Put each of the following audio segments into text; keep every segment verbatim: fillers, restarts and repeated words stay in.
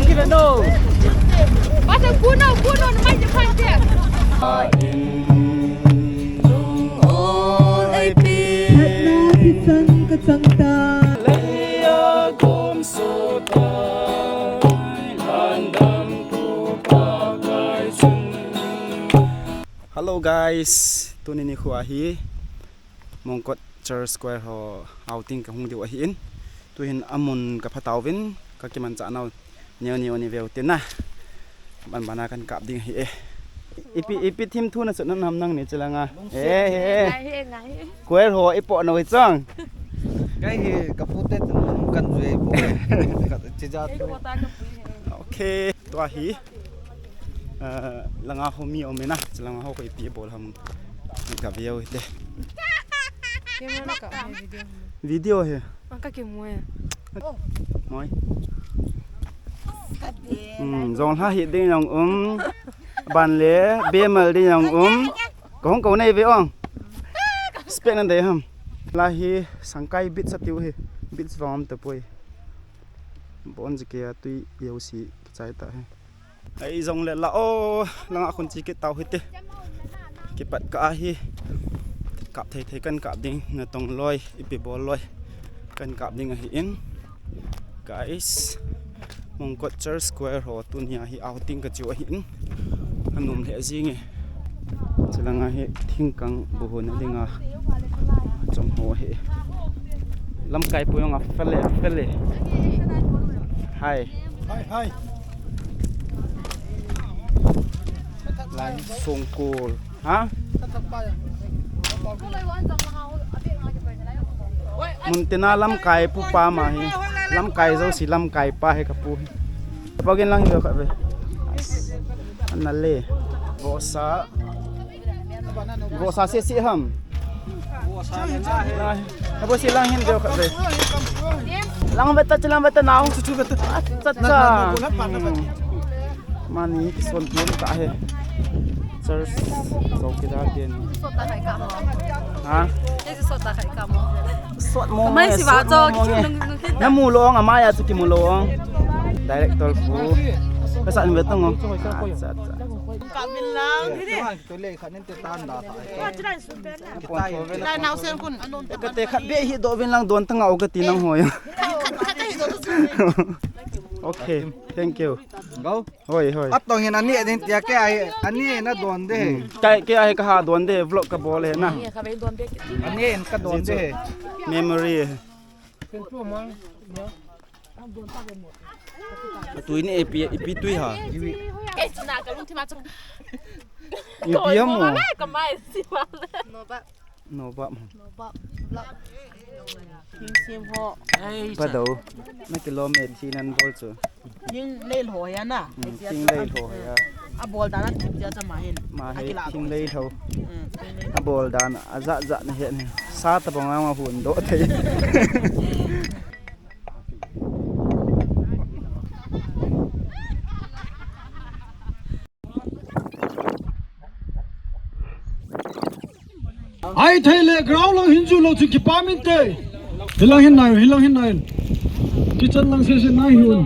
Kira no. Basta kuno, kuno, mai je phan je. Hello guys, tuni nikho ahi. Mongkot Church Choir ho outing kahung diu ahin. Tuhin amun kapha tauvin, kakimanchah nau neo neo ni veu tina. Ban bana kan kap ding ahi e. Ipi, ipi thim thu na sut nam nangni chilanga. Eh, eh. Ngai he, ngai he. Choir ho ipoh nau hi chang. Ngai he, kapute chun kan jui po. Chija tu. Okay, tua hi. Ah, langa ho mi um e na, chilanga ho ko ipi bol ham. Ka veu hite. Camera ka video. Video he. Ang ka kimu e. Moi. Hmm, jong ha hi ding jong um. Ban le, be mal ding jong um. Ko hong ko nei ve ong. Spek nan dei ham. La hi Sangkai beach atiu hi. Beach vang um tapoi. Bon jike a tui yeu si kichai ta hi. Ei jong le la o, langa khun chi kit tau hite. Kipat ka ahi. Kap thei thei kan kap ding, natong loi, ipi bol loi. Kan kap ding ahi in. Guys, Mongkot Church Choir ho tunia hi outing ka chiu ahi in. Anum le jing e. Chilanga hi thingkang buhuna dinga chom ho ahi. Lamkai pu jong a fele, fele. Hai. Hai, hai. Lai songkul. Ha? Mun tina lamkai pu pa ma hi. Lamkai jouse lamkai pa hi ka pu hi. Pagin lang hi ka ve. Ana le. Vohsa. Vohsa seh seh ham. Lai. Abo si lang hin deu khat ve. Lang veta, chi lang veta nau. Chu chu veta. Acha, acha. Hmm. Mani kison tum ta he. Church chowkidar te ni. Ha? Sot mo. Mai si va cho ki chu nung nung. Na mu lo ong, amaya chu ki mu lo ong. Director pu. Ka sa ni ve tong ong. Acha, acha. Ka min lang. Kate khat be hi do vin lang don tanga o kati nang hoi. Okay, thank you. Go. Hoi, hoi. Atong hin ani din tia ke ai, ani na don de. Hmm. Kai ke ai ka ha don de, vlog ka bol he na. Ani in ka don de. Memory. Atui ni ipi, ipi tui ha. Kei chuna ka lungthim a chun. Ipi ham mo? Ka mai si ma. No ba. No ba mo. No ba. Vlog. Thing sem ho. Ei, pa do. Na kilometer nan bol chu. Thing lei lho ya na. Hmm, thing lei lho ya. A bol dan a thim tia cha ma hin. Ma he thing lei lho. Hmm, thing lei lho. A bol dan a ja ja na he ni. Sa ta bang ma hun do thei. Ai thei le ground lang hin ju lo chu kipa min te. Hilang hin nai, hilang hin nai. Kitchen lang se se nai hi un.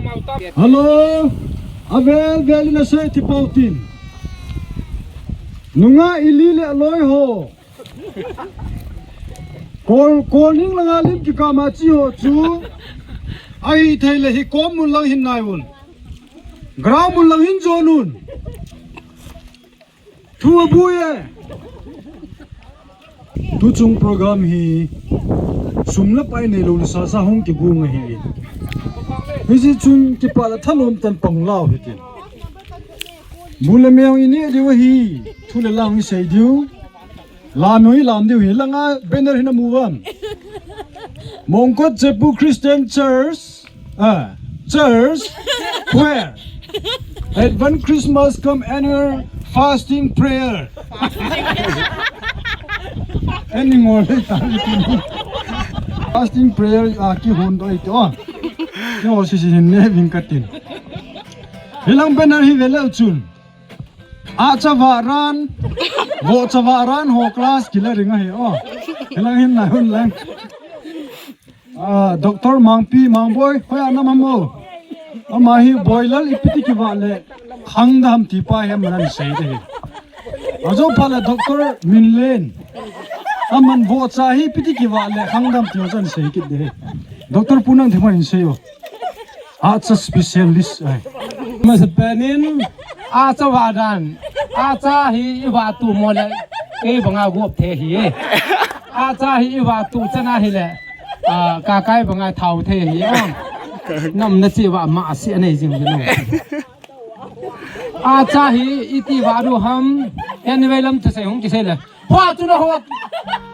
Hello. Avel vel na se ti pau tin. Nunga ili le loi ho. Kol, kol ning langa lim kikama chi ho chu. Ai thei le hi kom mun lang hin nai un. Ground mun lang hin jon un. Thu abui e. Tuchung program hi sum le pai neilou le sasa hung kigong ahi. Hiche chun kipa le thalom tan pang lau hitin. Bu le mel ini diu ahi. Thu le lang sei diu. Lam hi lam diu hi langa banner hi na mu vam. Mongkot Chepu Christian Church. Ah, church, choir, Advent Christmas cum annual fasting prayer. Annual le ta. Fasting prayer a kihon doi to. Yo si si hin ne vin katin. Hilang banner hi ve leu chun. A chava ran, vo chava ran ho class kila ring ahi o. Hilang hin na hun lang. Ah, Doctor Mangpi, Mangboi, hoi a nam ham o. Ama hi boilal ipi ti kivah le khangdam ti pa hi aman ahin sei ding ahi. Ajo phat le Doctor Minlen. Aman vohcha hi ipi ti kivah le khangdam ti ahin sei kit ding ahi. Doctor Pu Nangthim in sei o. Acha specialist ahi. Masapen in acha vah dan. Acha hi ivah tu mo le. Kei banga gop thei ahi. Acha hi ivah tu chana hile. Ah, kakai banga thao thei ahi. Oh. Nam na chi vah ma si anei jing jing. Acha hi iti vah du ham. Anyway lam thusei hung kisei le. Phua chu na ho.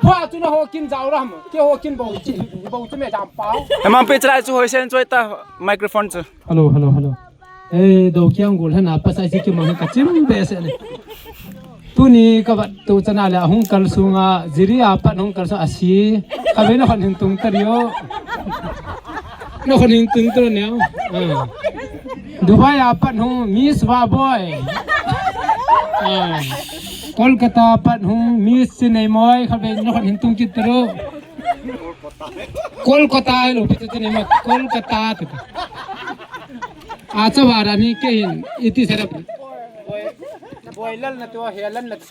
Phua chu na ho kin jao ram. Kei ho kin bou chi, bou chi me jam pao. Hemam pe chulai chu hoisen choi ta microphone chu. Hello, hello, hello. Eh, do kiang gol hena pasai si kimang ka chim be se ne. Tuni ka vat tu chana le hung kal sunga, Jiri a pat hung kal sunga si. Ka ve na hon hin tung ta rio. Na hon hin tung ta rio. Ah. Dubai a pat hung Miss Wa Boy. Ah. Kolkata a pat hung Miss Sinei Moi. Ka ve na hon hin tung kit ta rio. Kolkata lo pitu tini ma Kolkata tu. Acha vah dan hi kei hin iti sei ram. Boilal na tu, helal na tu.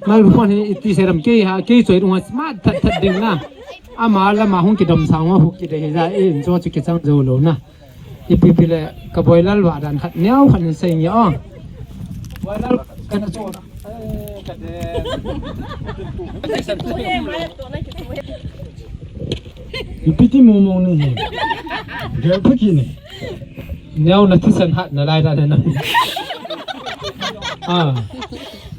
Microphone hi iti sei ram kei ha, kei choi rung ha smart that that ding na. Ama lama hung kidom sang ho hu kidei hi ja in jo chu kichang jo lo na. Ipi pi le ka boilal vah dan khat neo khat in sei nge o. Boilal kana chu. Eh, ka de. Ipi ti mo mo ni hi. Gel pa ki ni. Neo na thisan hat na lai da na. Ah.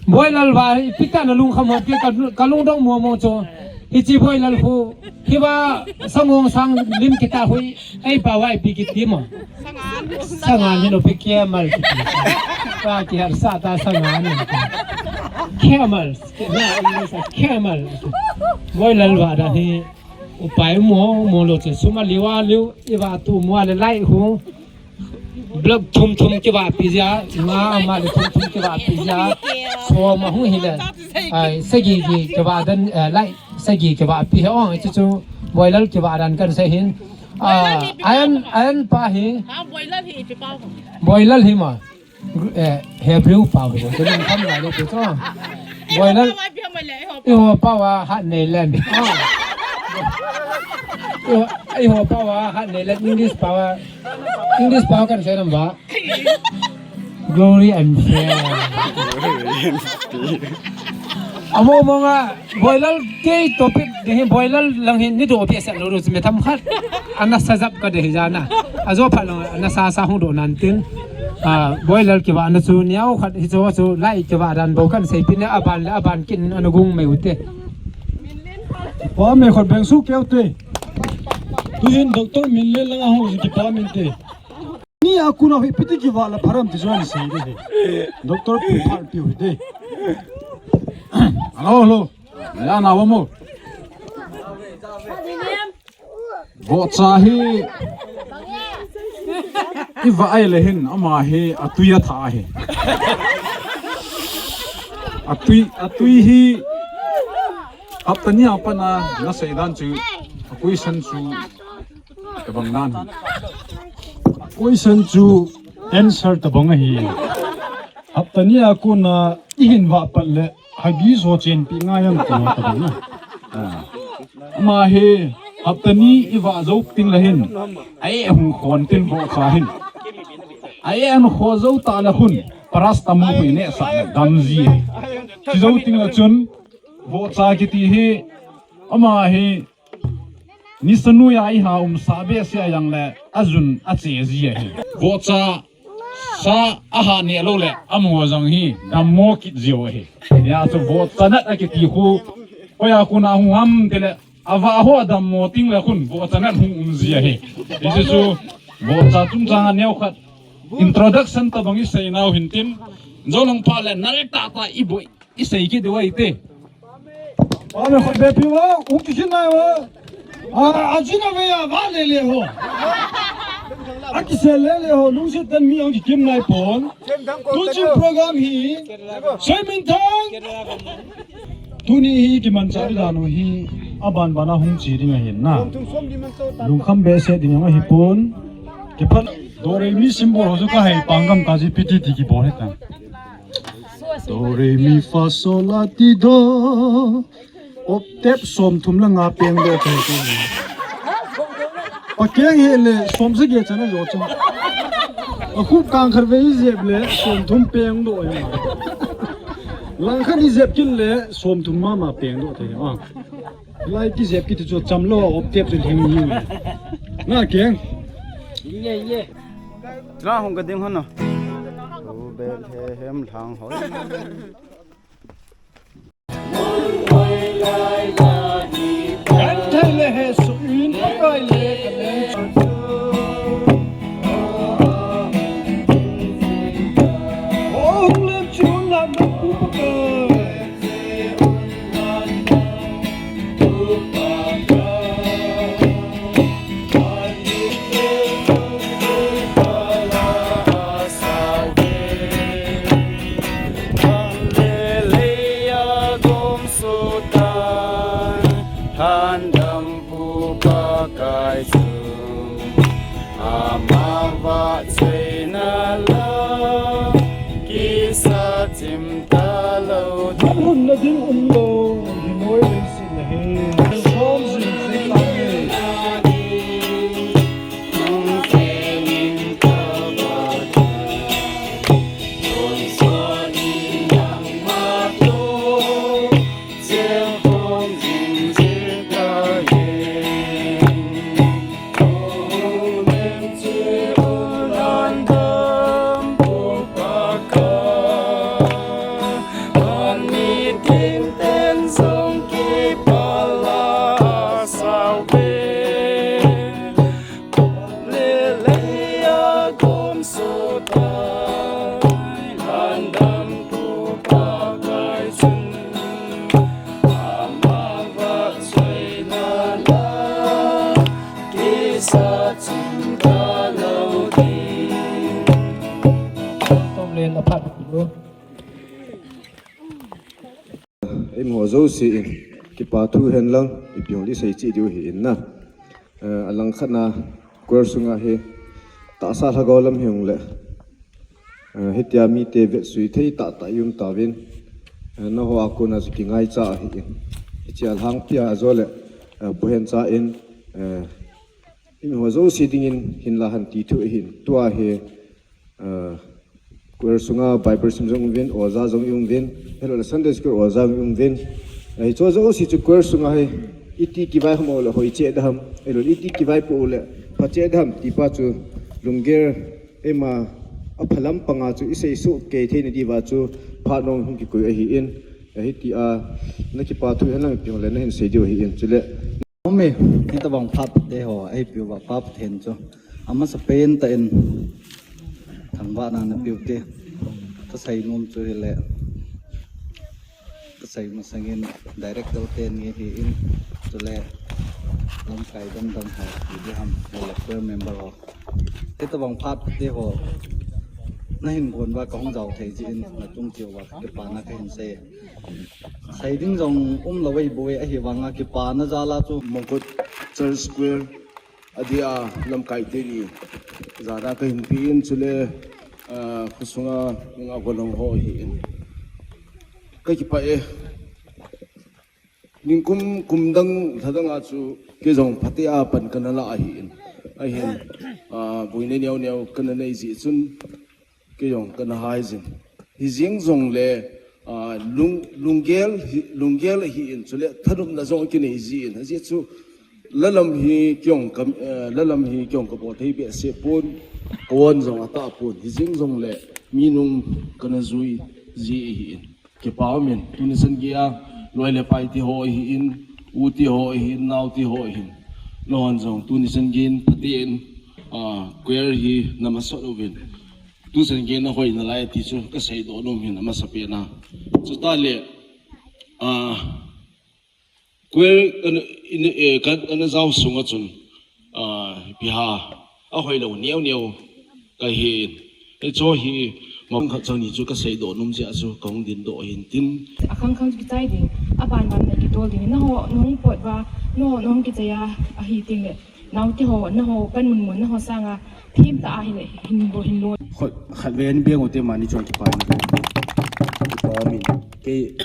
Boilal vah ipi ta na lungkham hot ke ka, ka lungdong mo mo chu. Hichi boilal khu. Hiva sangong sang lim kita hui. Ei pa vai pi kiti mo. Sangan. Sangan hi no pi camel kiti. Pa ki har sa ta sangan. Camel. Na English a camel. Boilal vah dan hi. Upai mo mo lo che suma liwa liu ivah tu mo le lai hu. Block thum thum kivah pi jia, nga ama le thum thum kivah pi jia. Soma hu hile. Ai, sagi gi kivah dan, eh, lai, sagi kivah pi he ong, chu chu boilal kivah dan kan sei hin. Ah, ayan, ayan pa hi. Ha, boilal hi ipi pa ho. Boilal hi ma. Eh, Hebrew pa ho. Chu nang kam lai le chu. Boilal. Iho pa wa hat nei len. Ah. Iho, iho pa wa hat nei len English pa wa. English pa kan sei ram ba. Glory and fear. Amo mo nga boilal ke topic ding hi boilal lang hi ni do pi sa lo ru me tham khat. Ana sa jap ka de hi jana. Ajo pha lo ana sa sa hung do nan tin. Ah, boilal kivah na chu neo khat hi chu chu lai kivah dan bo kan sei pi ne aban le aban kin ana gung mai u te. Pa me khot beng su keu te. Tu hin Doctor Minlen lang a hung kipa min te. Ni a kuna hi piti kivah la pharam ti chuan sei de he. Doctor Pu Phan Piu hi de. Hello, hello. Ya na wa mo. Vohcha hi ivah ai le hin ama hi atui atha hi. Atui, atui hi hapta ni a pat a na sei dan chu a question chu tabang dan hi. Question chu answer tabang ahi. Hapta ni a kuna ihin vah pat le Hagi zo chen pi ngai am ti ho tabang na. Ah. Ama hi hapta ni ivah zo ting le hin. Ai hung khon tin vohcha hin. Ai an kho zo ta le hun. Paracetamol hui ne sa le dam ji. Chi zo ting le chun vohcha kiti hi ama hi Ni sanu ya iha um sa be sia yang le ajun a che ji ahi. Vohcha sa aha ne lo le amo jang hi dammo kit ji ahi. Ya chu vohcha nat a kiti khu. Ko ya khu na hung ham te le ava ho dammo ting le khun vohcha nat hung um ji ahi. Isi chu vohcha chungchang a neo khat introduction tabang i sei nau hin tin. Jolong pa le nal ta ta i boi. I sei kit deu ahi te. Ame khoi be pi wa, u ki khin nai wa. A, a jin a ve a va le le ho. A ki se le le ho, lungset ten mi ang ki kim nai pon. Tu chin program hi. Soi min thang. Tuni hi ki man cha ri dan u hi. Aban ban a hung chi ding ahin na. Lungkham behseh ding jong ahipon. Kiphat. Do re mi symbol ho chu ka hei, panggam ka ji piti ti kibol hita. Do re mi fa sol la ti do. Octave somthum le nga peng doh thei. Pakeng hile somsagi chana jo chu. Akhup kang khat vei jep le somthum peng doh hi ma. Langkhat ijep kit le somthum mama peng doh thei. Ah. Lai kijep kit chu chamlou a octave chu lhing hi. Na keng. Ye, ye. Tra hung ka ding hon no. Bel he hem lhang ho. Kan thei le he su in, Pakai le ka leng chu. O hung lem chu lam na pu Pakai. Lhandampu Pakai chu amavah cheina la kisa chim talou ding. Hung na ding umlou hi moi leiset na hi. Som jing jing na hi. Eiho jouse in kipa thu henlang, ipi hung isei cheh diu hi in na. Eh, alangkhat na, choir sunga hi, tahsa lhagao lam hi hung le. Eh, hitia mite vetsui thei tahtah i um tauvin. Eh, nangho a kona chu kingaicha ahi in. Hichea lhangpia ajo le, eh, bohencha in, eh, eiho jouse dingin hinla han ti thu ahin. Tua hi, eh, choir sunga Bible sim jong uvin, oja jong i uvin, helou le Sunday school oja jong i uvin. Eh, hicho jouse chu choir sunga hi, iti kivai ham le hoi cheh dam, helou iti kivai pou le pha cheh dam, ti pa chu lunggel eima aphalam panga chu isei soh kei theina diuva chu phat nong hung kikoi ahi in, eh, hitia, na kipa thu henlang ipi hung le na hin sei diu ahi in, chule. Ome, hitabang phat te ho, ahi piuva pa Pathen chu. Amasapen tah in, thangvahna na piu te. Ka sei nom chu hile. Ka sei masangin director ten nge hi in, chule lamkai dang dang ho, hi di ham, hile choir member ho. Hitabang phat te ho, na hin gon uva ka hung jao thei jin, na tung cheh uva ka kipana ka hin sei. Sei ding jong umlou ahi bou e, ahivanga kipana jal a chu. Mongkot Church Choir, adia lamkai teni jana ka hin pe in chule, ah, khosunga nunga golhang ho ahi in. Ka kipah e. Ningkum kum dang lha dang a chu kei jong phatea pan kana la ahi in. Ahin, ah, boina neo neo kana nei jeh chun kei jong kana hai jin. Hijeng jongle, ah, lung, lunggel hi, lunggel ahi in chule thanopna jong kinei jin. Ajeh chu lalam hi kei jong ka, eh, lalam hi kei jong ka bol thei behseh pon, ka von jong atah pon. Hijeng jongle mi nung kana jui ji ahi in. Kipa umin, tuni chan geiya, loi le pai te ho ahi in, u te ho ahi in, nao te ho ahi in. Nahon jong, tuni chan geiyin, phaten, ah, choir hi na masot uvin. Tu chan geiyin na hoi nalai ti chu, ka seidoh nom hin, amasapen a. Chutah le, ah, Choir kan, in, eh, kan, kan jao sunga chun, ah, ipi ham, ahoilou neo neo ka hi in. Hicho hi Mong khat chang ni chu ka seidoh nom jeh a chu ka hung dindoh ahin tin. Akhang khang chu kichai ding, aban ban le kitol ding. Naho nahung pot uva, naho nahung kichai a, ahi teng le. Naote ho, naho panmun mun, naho sanga themtah a hin, hin bo, hin lo. Khat, khatvei in beng u te mani chong kipa in. Kipa min. Kei,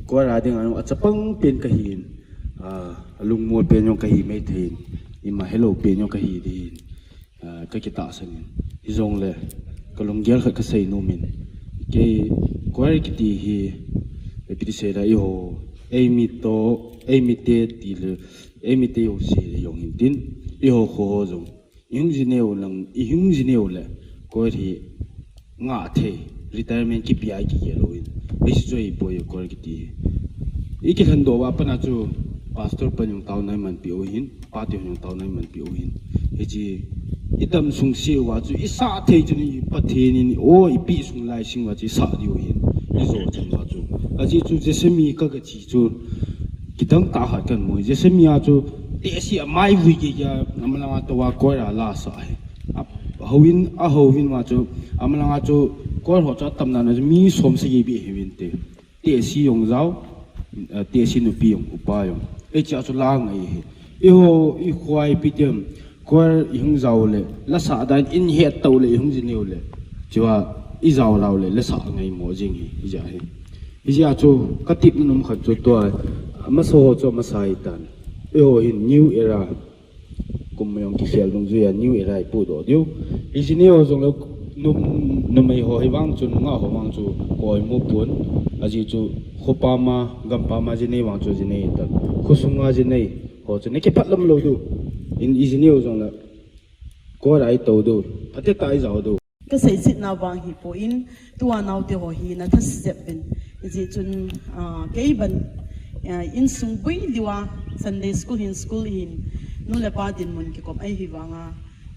kora ding anu, achapang pen kahin. Ah, alungmol pen jong kahi maithei in. Ima helou pen jong kahi ding. Ah, ka kitahsan in. Hijongle, ka lunggel khat ka sei nom in. Kei, koi kiti hi, ipi ti sei da eiho, eimi to, eimi te ti le, eimi te jouse le jong hin tin, eiho kho ho jong. I hung ji neo lang, i hung ji neo le, koi hi, ngah thei, retirement kipe a i kigel lou in. Ei sei chu ei poi koi kiti hi. I kilhendoh uva pat a chu, pastor pan jong taona i manpi u hin. Pate hon jong taona i manpi u hin. Hiche, i damsung se uva chu, i sah thei chu ni, Pathen in, o, i pi sung lai sing uva chu, i sah diu hin. I jo chan uva chu. Ajeh chu, Jesse mi ka, ka chi chu, kidang tah khat kan mu. Jesse mi a chu, tehse a mai vui kei kei a, amalanga tou a koi a la sa hi. A, houin, a houin uva chu, amalanga chu, koi ho chu atam dan a chu, mi som sagi beh hiuvin te. Tehse jong jao, eh, tehse nupi jong, upa jong. Hiche a chu la ngai hi. Eiho, i khoi pi tem, koi i hung jao le, la sah dan in het tou le, i hung ji neo le. Chua, i jao lou le, la sah ngai mo jing hi, hijeh hi. Hijeh a chu, ka tepna nom khat chu tua, amasa ho chu amasa hi tan. Eiho hin new era. Kum mai jong kikhel dungjui a new era i pudoh diu. Hiche neo jong le num, numei ho hi vang chu, nungah ho vang chu, koi mu pon. Ajeh chu, khopa ma, gampa ma ji nei vang chu ji nei tan. Khosunga ji nei ho chu, nei kiphat lam lou diu. In hiche neo jong le, koi a i tou diu. Phatecha i jao diu. Ka seisetna vang hi poi, tua naote ho hi na thase jep uvin. Hijeh chun, ah, kei ban, ah, insung boi diu a, Sunday school hin, school hin, nu le pa dinmun kikop ahi vang a.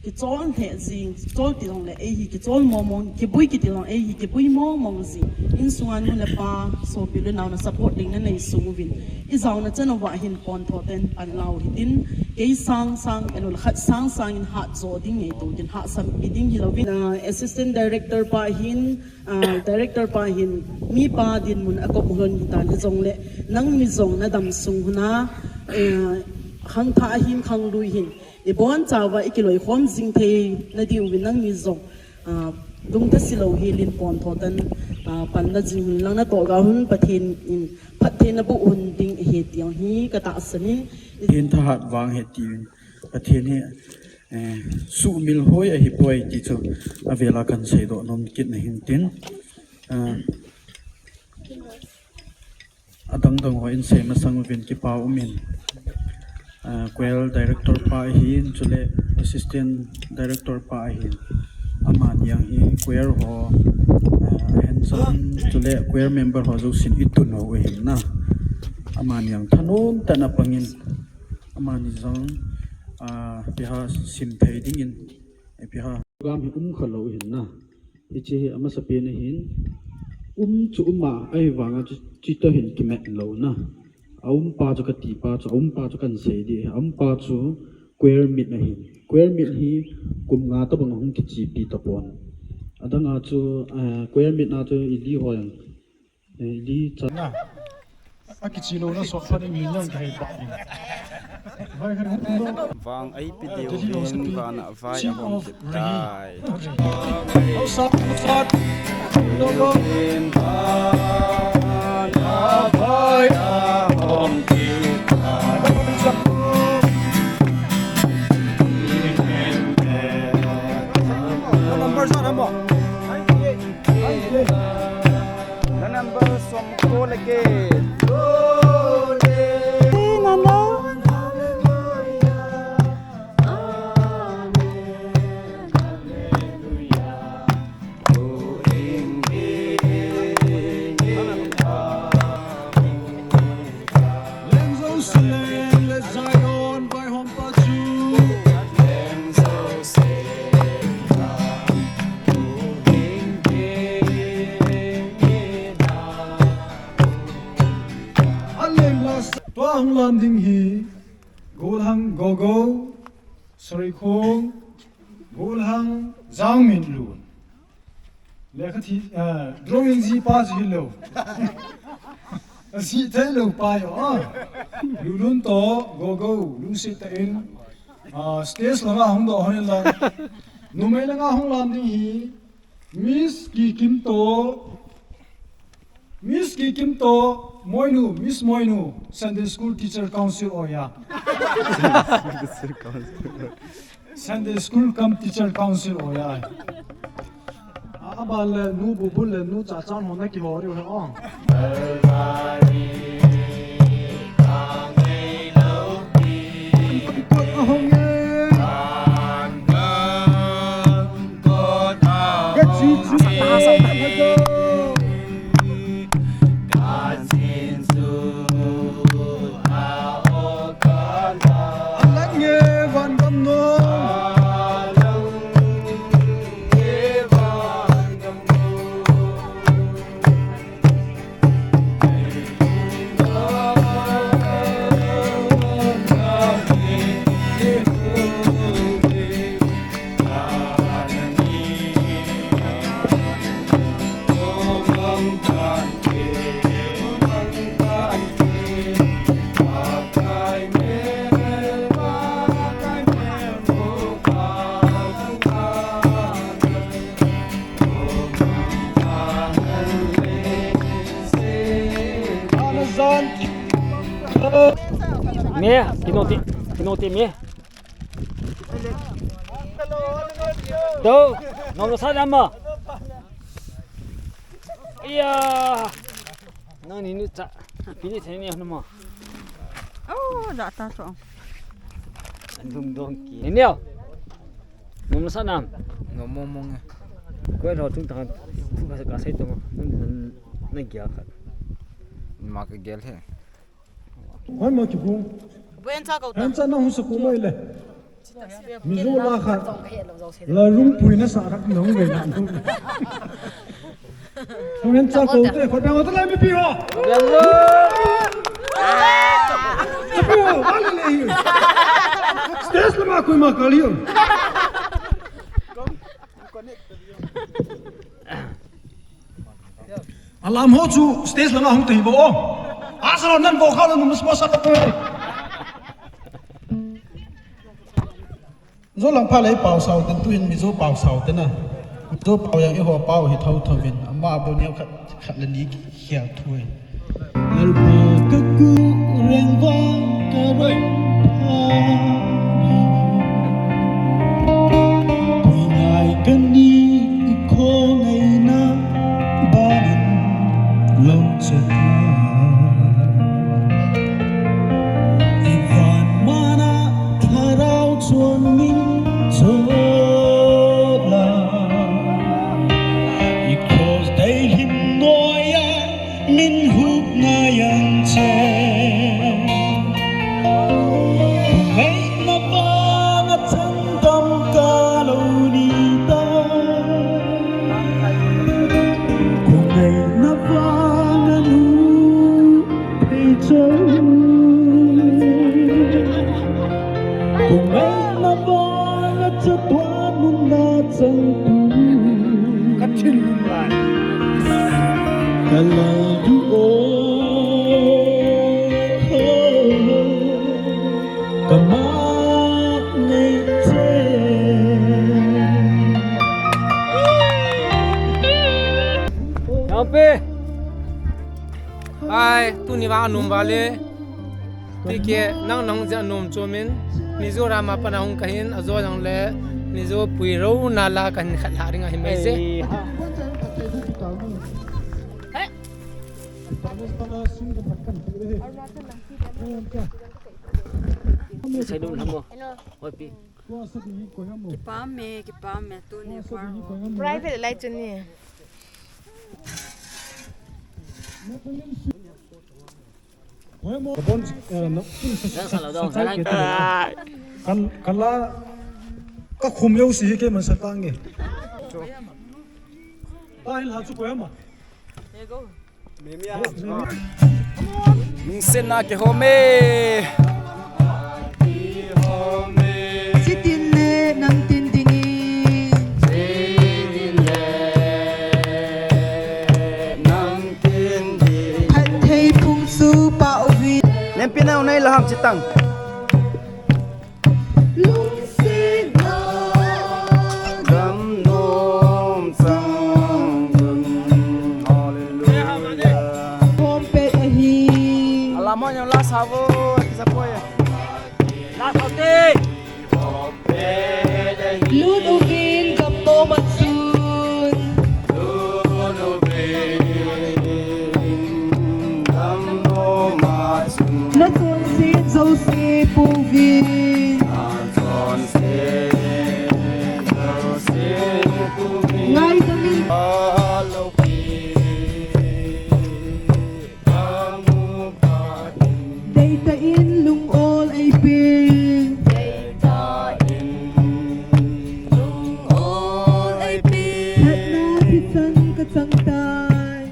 Kichol lheh jing, chol ti jong le ei hi kichol mong mong, kiboi kiti jong ei hi kiboi mong mong jing. Insung a nu le pa, sopi le nao na support ding na nei sung uvin. I jaona chan uva hin pon tho ten pan lau hitin, kei sang sang, enu le khat sang sang in hat jo ding ngei tou tin, hahsam pi ding hilou vin. Ah, assistant director pa hin, ah, director pa hin, mi pa dinmun a kop lhon hitan hijong le, nang mi jong na damsung hon a, eh, khangthah hin khanglui hin, i bonchauva i kiloikhom jing thei na diuvin nang mi jong, ah, dungtha silou hel in pon tho ten, ah, pan na jing hon lang na toh ga hon Pathen in phattheina boh hon ding ahi ti jong hi ka tahsan in. Pathen thahat vang ahi tin, Pathen hi, eh, sumil hoi ahi poi ti chu avel a kan seidoh nom kit na hin tin. Ah, adang dang ho in sei masang uvin kipa um in. Ah, choir director pa ahin, chule assistant director pa ahin. Amani jong hi choir ho, ah, hands on, chule choir member ho jousen i tun u ahin na. Amani jong thanom tah in apang in. Amani jong, ah, ipi ham sim thei ding in. Ipi ham. Program hi um kha lou ahin na. Hiche hi amasapen ahin, um chu um a, ahivang a chu, chutoh hin kimat lou na. A um pa chu kati pa chu, a um pa chu kan sei ding, a um pa chu choir meet ahin. Choir meet hi kum nga tabang hung kichepi tapon. Adang a chu, eh, choir meet a chu i li ho jong. Eh, i li cha. Na. A kichi lou na sot pa ding min jong ka hei ba ding. Vai khat hung lo. Vang ai pi deu hin vana vai a hom kit tai. Au sat sat. Lo lo. Vana vai a hom kit tai. Number sa mo. Na number som ko le ke. Leng Jerusalem le Zion vaihom pa chu. Tua hung lam ding hi, Golhang Gogo, Sarikhong, Golhang Jangminlun. Lekha thi, eh, drawing ji pa ji lo. Asi thei lo pa yo, ah. Lulun to, go go, lungset tah in. Ah, stage langa hung doh hon in lang. Numei langa hung lam ding hi. Miss Kikim to. Miss Kikim to. Moinu, Miss Moinu. Sunday School Teacher Council oya. Sunday School cum Teacher Council oya. Aban le nu Bubul le nu Chachan ho na kiho diu ahi o. Me, kinoti, kinoti me. Do, nong sa dama. Iya. Nang ni nu cha. Pini theni ni ma. Oh, da ta to. Lung dong ki. Ni neo. Nom sa nam. Nom mong mong. Ko lo chung ta. Ka ka sai to ma. Na gya kha. Ma ka gel he. Hoi ma ki bung. Buen cha ko ta. Hen cha na hu sa ko mai le. Mizo la khat. La lungpui na sa khat nong ve na. Hong hen cha ko te, khut beng ho te lai mipi ho. Chapi ho, ale le hi. Stage lama koi ma kali ho. Alam ho chu stage lama hung te hi bo. Asa lo nan bo kha lo num sponsor ko. Zo lang pha lei pau sau ten tuin Mizo pau sau ten a. Mizo pau yang i ho pau hi thau thau vin. Ama bo neo khat khat le ni khel thu hi. Lalpa ka ku reng vang ka reng pha. Pui ngai ka ni i kho ngai na banin lo chet na. I van mana Thlarau chuan min chawla. I cross dai hlim noia min hupna yang che. Ngaihna vanga chan tam ka lo ni ta. Ngaihna vanga nu thei chau. Kung ngaihna vanga chatuan nunna chang tu. Ka thin lung lai. Ka lal du o. Ka ma ngei che. Yangpe. Ai, tuni vang anom val e. Tike, nang nahung jeh a nom chom in, Mizoram a pat a hung kahin, ajo jong le, Mizo pui rona la kahin khat lha ding ahi mai je. Ei, ha. Sei dum lhamo. Hoi pi. Kipah me, kipah me, tuni. Private lai chu ni. Ka bon, eh, no, sa, sa, sa, sa, kan, kan la, ka khum yo si hi ke man sa tang e. Ta hin ha chu ko ya ma. Lungsetna kihom e. Chitin le nang tin dingin. Lempi nau nei la ham chitang. Lungsetna damnom chang un. Hallelujah. Hom pet ahi. Alam ho nyam la sa vo, kisa poi. La sa te. Lut uvin gamnom a chun. Na chonset jouse pouvin. Ngaidam in. Deitah in lungol eipe. Phatna thisan kachang tai.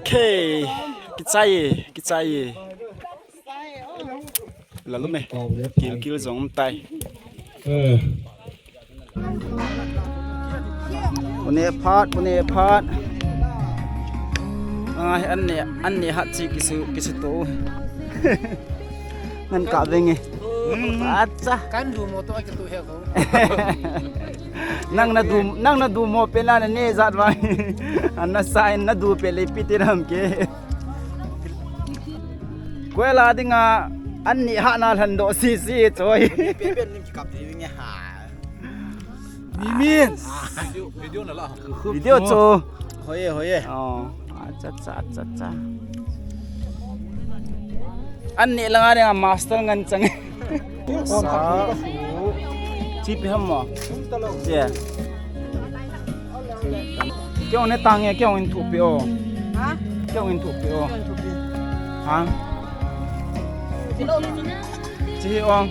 Okay, kichai, kichai. Lalu me, kil kil jong um tai. Pune phat, pune phat. Ai, an ne, an ne hat chi kisu, kisu to. Ngan ka venge. Acha. Kan du mo to ai ka tu he ko. Nang na du, nang na du mo pe na ne jat vai. An na sign na du pe le piti ram ke. Koila dinga an ni ha na lhan do si si choi. Pe pe ning ki kap ri nge ha. Ni min. Video, video na la. Video cho. Hoye, hoye. Oh, acha, acha, acha, acha. An neh langa dinga master ngen chang. Sa. Chi pe ham mo? Yeah. Keu ne tang e, keu in thu pe o. Ha? Keu in thu pe o. Keu in thu pe. Ha? Chi hi ong.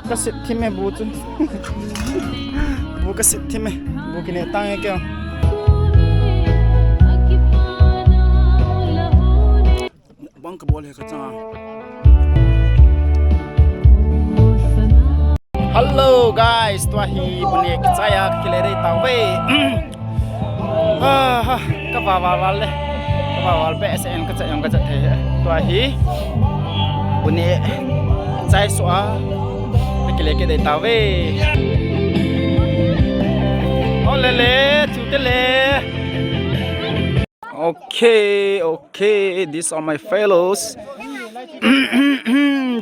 Ka sit thim e bu chu. Bu ka sit thim e. Bu kine tang e keu. Bang ka bol he ka changa. Hello guys, tua hi bu ne kichai a ka kile dei tauve. Ah, ha, ka va va va le. Ka va va be se en ka cha yong ka cha the. Tua hi bu ne chai so a ka kile ke dei tauve. O le le, chu te le. Okay, okay, these are my fellows.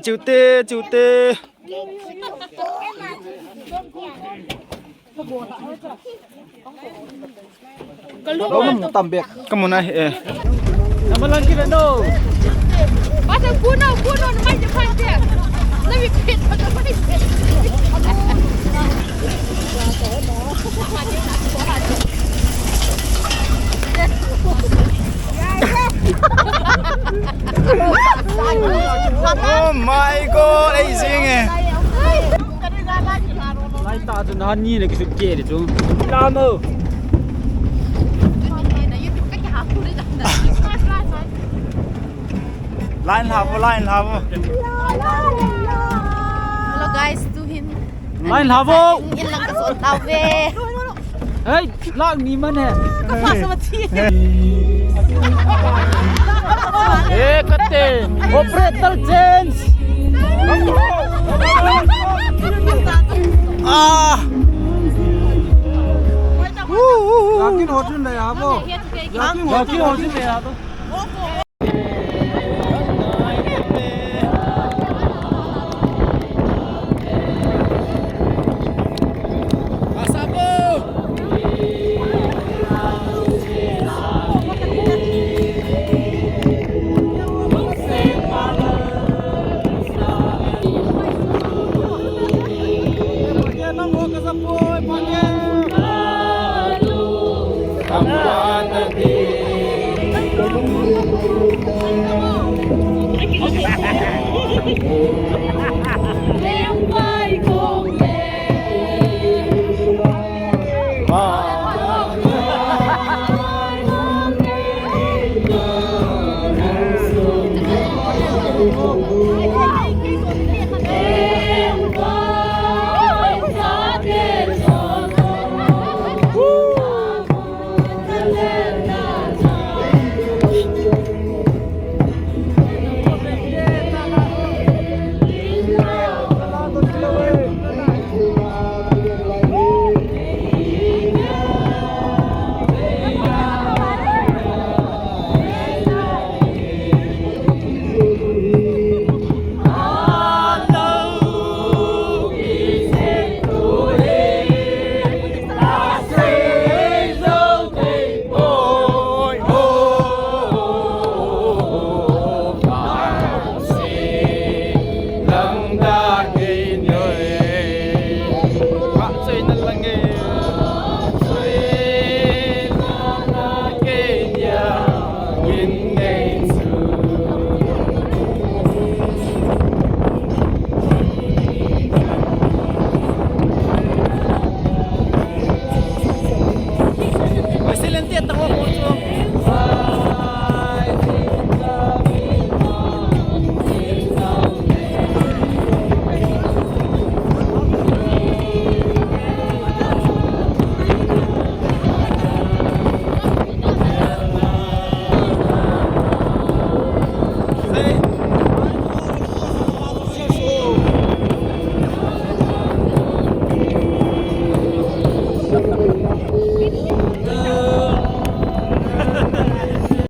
Chute, chute. Kamu na he. Nama lang kira no. Pasal kuno, kuno, na mai Japan dia. Lebih pit, pasal mai. Oh my God, amazing eh. Lai ta chu na ni na kisu ke de chu. La mo. Line habo, line habo. Hello guys, tu hin. Line habo. In lang ka sot tauve. Hey, lang ni man he. Ka pa sa mati. Eh, kate. Operator change. Ah. Yakin hojun le habo. Yakin hojun le habo.